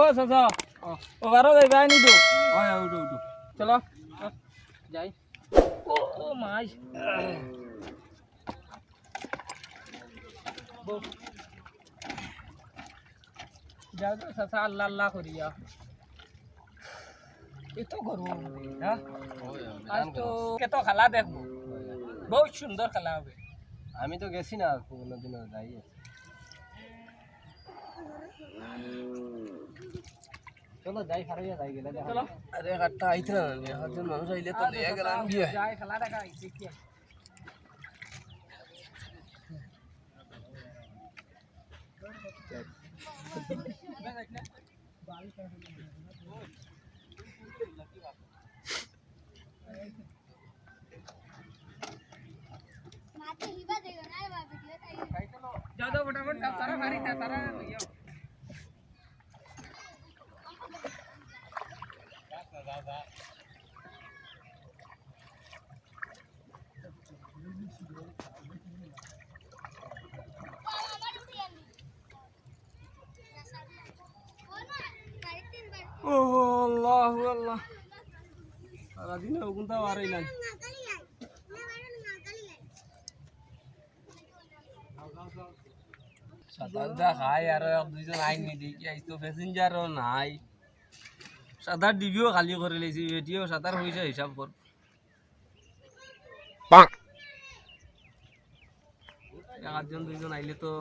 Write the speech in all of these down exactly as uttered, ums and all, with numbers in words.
ও চাচা, ও বারো যাইবা নি তো? অয়, অয়, উঠো, উঠো। চলো, যাই। ও, ও মাই। বউ। যাও তো চাচা, আল্লাহ আল্লাহ করিয়া। এত গরম, হ্যাঁ? আজ তো কত খেলা দেখবো, বহুত সুন্দর খেলা হবে। আমি তো গেছি না কোনোদিনও, যাই। চলো যাই, ফারাইয়া যাই, গেলে দেখা যাবে। আরে, একটা আইতে না, একজন মানুষ আইলে তো নিয়ে গেলাম গিয়ে। যাই, খেলা দেখা, দেখি। যাও, যাও, ফটাফট যাও, তারা মারি, তা-, তারা লইয়া। ও আল্লাহ, ও আল্লাহ। সারাদিনে ওগুনটা বাড়াইলাম। সাতাশ দা খাই, আরো এক দুইজন আইনি দেখি, আইজ তো passengerও নাই। সাতার ডিবিও খালি করি লাইছি, বেটিও সাতার পয়সা হিসাব কর। এক আধজন দুইজন আইলে তো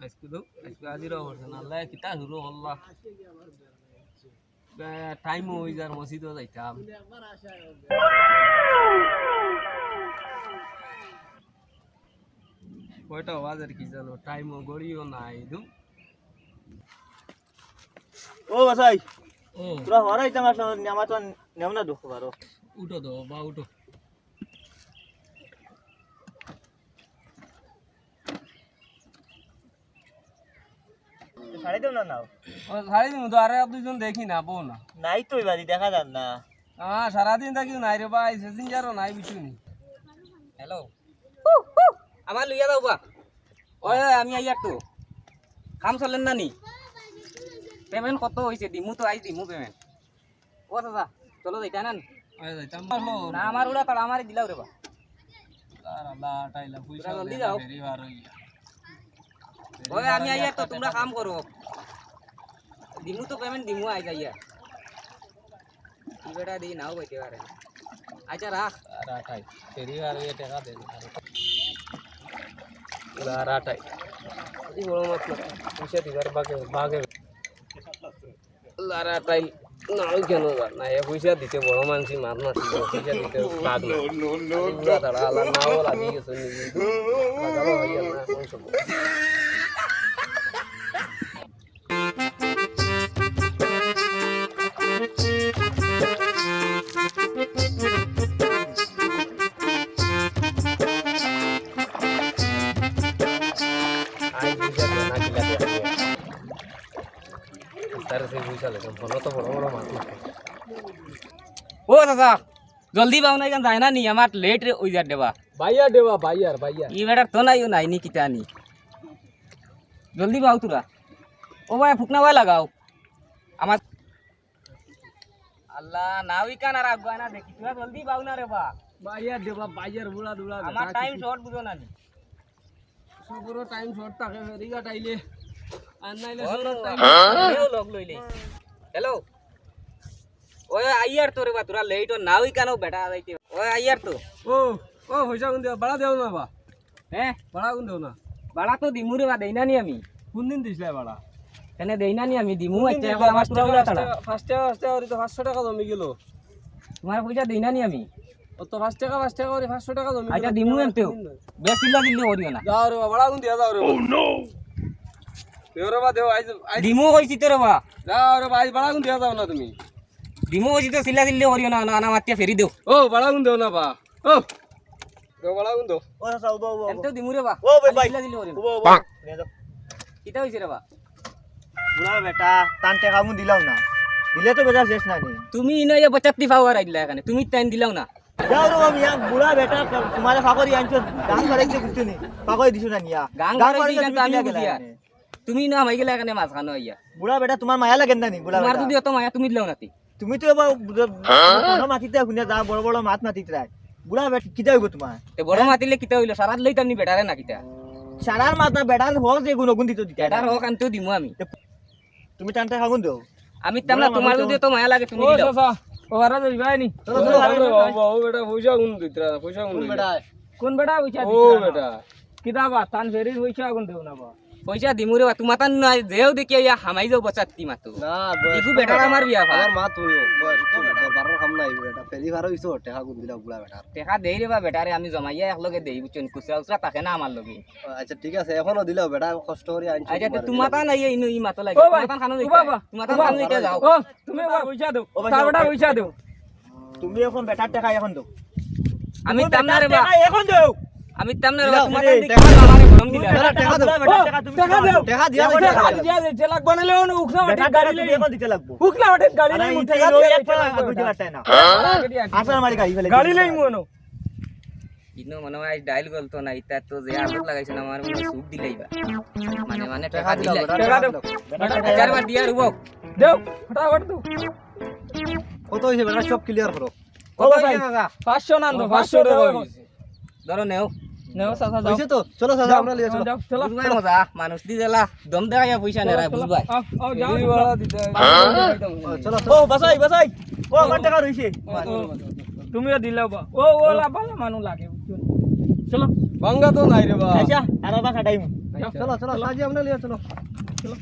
আইজকু তো, আইজকু হাজিরাও করছে না। আল্লাহ, কিতা শুরু করলা? বে, টাইমও অই যার, মসজিদও যাইতাম। কয়টা বাজে আর কি জানো, টাইমও ঘড়িও নাই, দু। ও বাসাই, ও। তোরা হরাই তো আমার সঙ্গে, আমার তো নেও না দুঃখ পারো। উঠো তো, বা উঠো। ছাড়ি দেও না, নাও। ও, ছাড়ি দিমু তো, আরে এক দুইজন দেখি না, বউ না। নাই তো, এবারে দেখা যার না। আহ, সারাদিন থাকি নাই রে ভাই, passengerও নাই, বুঝছো নি? হ্যালো। আমার লইয়া যাও বা। ওই, ওই, আমি আইয়ার তো। কাম চলের না নি? Payment কত অইছে? দিমু তো, আইজ দিমু payment। ও চাচা, চলো যাইতা না নি? আরে যাইতাম না। না, আমার উড়া তাড়া মারি দিলাও রে বা। তার আল্লাহ, টাইলা পয়সা তোরা জলদি দেয় না, যাও। ফেরি বার হইয়া। ওই, আমি আইয়ার তো, তোমরা কাম করো। দিমু তো payment দিমু, আইজ আইয়া। কি বেটা দি নাও বইতে পারে। আচ্ছা, রাখ। আর আটাই। ফেরি আর ইয়ে টাকা দেন। আর আটাই। এই বড় মাছ না। পয়সা দিবার বাগে, বাগে। আর আটাই। না, ওই কেন যা? না, এ পয়সা দিতে বড় মানসি মাছ না ছিল। পয়সা দিতে বাঘ না। পুরা দাঁড়া, আলা নাও লাগি গেছে নিজে। বাজারও হইয়া না, কোন সময়? ও চাচা, জলদি বাও না, ইখান যায় না নি, আমার late অই যার দেবা। বাইয়ার দেবা, বাইয়ার, বাইয়ার। ই বেটার তো নাই, ও নাই নি, কিতা নি। জলদি বাও তোরা। ও ভাই, ফুকনা ভাই লাগাও। আমার আল্লাহ, নাও ইখান আর আগুয়া না দেখি, তোরা জলদি বাও না রে বা। বাইয়ার দেবা, বাইয়ার বুড়া দুড়া আমার বেটা time কিছু। Short বুঝো না নি। সবরও time short থাকে, ফেরিঘাট আইলে। আর নাইলে ও সবরও লো, time হ্যাঁ? Short। এও লগ লইলে। Hello। ওই আইয়ার তো রে বা, তোরা late ও নাও ইখানো বেটা যাইতে। ওই আইয়ার তো। ও, ও, পয়সা কোন দিও? ভাড়া দেও না বা। হ্যাঁ? ভাড়া কোন দেও না? ভাড়া তো দিমু রে বা, দেই না নি আমি। কোন দিন দিছলে ভাড়া? কেনে দেই না নি আমি? দিমু, কোন দিন আচ্ছা, দিছলে? এখন আমার পাঁচ পুরা টাকা, উড়া পাঁচ তাড়া। টাকা, পাঁচ টাকা, পাঁচ টাকা, ওর তো পাঁচশো টাকা জমি গেল। তোমার পয়সা দেই না নি আমি? ও তো পাঁচ টাকা, পাঁচ টাকা করে পাঁচশো টাকা জমি আচ্ছা, গেল। দিমু এমতেও। কোন দিন? বেশ চিল্লা চিল্লি করিও না। যাও রে বা, ভাড়া কোন দিয়া যাও রে বা। Oh no! দেও রে বা, দেও, আইজ, আইজ। দিমু কইছি তো রে বা। যাও রে বা, আইজ ভাড়া কোন দিয়া যাও না তুমি। দিমু কইছি তো চিল্লা চিল্লি করিও না, না, না মাতিয়া ফেরি দেও। ও, ভাড়া কোন দেও না বা। ও। দেও, ভাড়া কোন দেও। ও, চাচা, উবা, উবা, উবা। এমতেও দিমু রে বা। ও, ভাই, খালি ভাই। চিল্লা চিল্লি করিও না। উবা, উবা। পাক। নিয়ে যাও। কিতা হইছে রে বা? বুড়া বেটা, তান টেকা মু দিলাও না। দিলে তো বেজার শেষ না নি। তুমি ইনো ইয়া বচাত্তি পাওয়ার আইলা এখানে। তুমি টাইম দিলাও না। যাও রে বা মিয়া, বুড়া বেটা, তোমারে ফাকরি আনছো, গান ফারাইতে বুঝছো নি? ফাকরি দিছো না নিয়া। গান গান ফারাইতে ফারাইতে ইখান তো তুমি আমি কিলা বুঝি গেলা আর। এখানে? তুমি না হামাই গেলা কেনে মাঝখানো আইয়া। বুড়া বেটা, তুমার মায়া লাগে না নি? বুড়া তোমার বেটা। যদি অত মায়া, তুমি দিলাও নাতি। তুমি তো এবার বুড়া, বুড়া মাতিতে হুনে যা, বড় বড় মাত মাতিতে রায়। বুড়া বেটা, কিতা অইবো তুমার? তে বড় মাতিলে কিতা অইলো? সারাত লইতাম নি বেটারে না কিতা? সারার মাত না, বেটার হক যে গুণ অগুণ দিত দিতে। বেটার হক আনতেও দিমু আমি। তুমি তানতে খাগুন দেও। আমি দিতাম না, বুড়া তুমার মানুষ যদি তো। অত মায়া লাগে তুমি ও দিলাও। চাচা, ও হারা যাইবাই নি। চলো, চলো, চলো, চলো। বাবা, ও বেটা, পয়সা গুন দিতরা, পয়সা গুন কোন দিতরা। বেটা? কোন বেটা পয়সা ও দিতরা না? বেটা। কিতা বা, তান ফেরির পয়সা গুন দেও না বা। পয়সা দিমু রে বা, তুমার তান নাই, যেও দেখি আইয়া হামাই যাও বচাত্তি মাতো। না, বয়স ইগু তো বেটার বেটা। আমার বিয়া ভা। আমার মা তুইও, বয়স তো বেটা, দরবারর কাম নাই বেটা। ফেরি ফারো ইসো, টেকা গুন দিলা বুড়া বেটার। টেকা দেই রে বা বেটারে, আমি জমাইয়া একলগে দেই, বুঝছো নি? খুচরা উচরা থাকে না আমার লগে। আচ্ছা, ঠিক আছে, এখনো দিলাও বেটা, কষ্ট করি আনছি আচ্ছা, তে তোমার তুমার জন্য। তান আইয়া ইনো ই মাতো লাগে। ও ভাই, তুমার তান খানো ও যাইতা? বাবা, তুমার ও তান বাবা। যাইতা যাও। ও, তুমি বাবা পয়সা দেও। ও, তা বেটা পয়সা দেও। তুমি এখন বেটার টেকা এখন দেও। আমি তুমি দিতাম না বেটার রে বা। টেকা এখন দেও। আমি দিতাম না রে বা, দিলাও, তুমার এই তান দেখি টেকা দেও। আমারে গরম দিলা। বেটা, টেকা দেও। বেটা, ও, টেকা তুমি টেকা দেও। দেও। টেকা দিয়া টেকা দিতে দিয়া লাগবো। দিয়া দিতে লাগবো না, উখনা মাটির বেটার গাড়ি টেকা তুমি লই। এখন দিতে লাগবো। উখনা মাটির গাড়ি আরে, লই, এই টেকা তো দিয়া এই দিতে একটা লাগবো। আগুন দিবার চায় না। হ্যাঁ? আসার মারি গাড়ি ফেলে গাড়ি দিতে লই লাগবো। মনো। ইনো মনে হয় ডাইল গলতো না, ইতা তো যে আগুন লাগাইছে না, আমার মনে হয় সুপ দিলাইবা। মানে, মানে, টেকা টেকা দিলাও, দিলাই। বেটা, টেকা টেকা দেও। দিলাও। বেটা, টেকা চারবার দিয়া রুবো। দেও, ফটাফট দেও। কত অইছে বেটা? সব ক্লিয়ার করো। ও কত ভাই, অইছে দাদা? পাঁচশো না, ও, পাঁচশো পাঁচশো দেও। ধরো নেও। নেও, চাচা, যাও। অইছে তো? চলো, চাচা, যাও, আমরা লিয়ে চলো। যাও, চলো। বুঝবায় মজা, মানুষ দি দিলা, দম দেখাইয়া পয়সা চলো, নেরায়, চলো। বুঝবায়। আও, আও, যাও, এই চলো। বাড়া দিতে হয়। হ্যাঁ? ও, চলো, চলো। ও, বাসাই, বাসাই। ও, আমার টেকা রইছে। ও, ও, তুমিও দিলাও বা। ও, ও, চলো। লা-, ভালা মানুষ লাগে, বুঝছো? চলো। ভাঙ্গা তো নাই রে বা। আচ্ছা, আর বা খাটাইমু। চলো, চলো, চলো। সাজি আমরা লিয়ে চলো। চলো।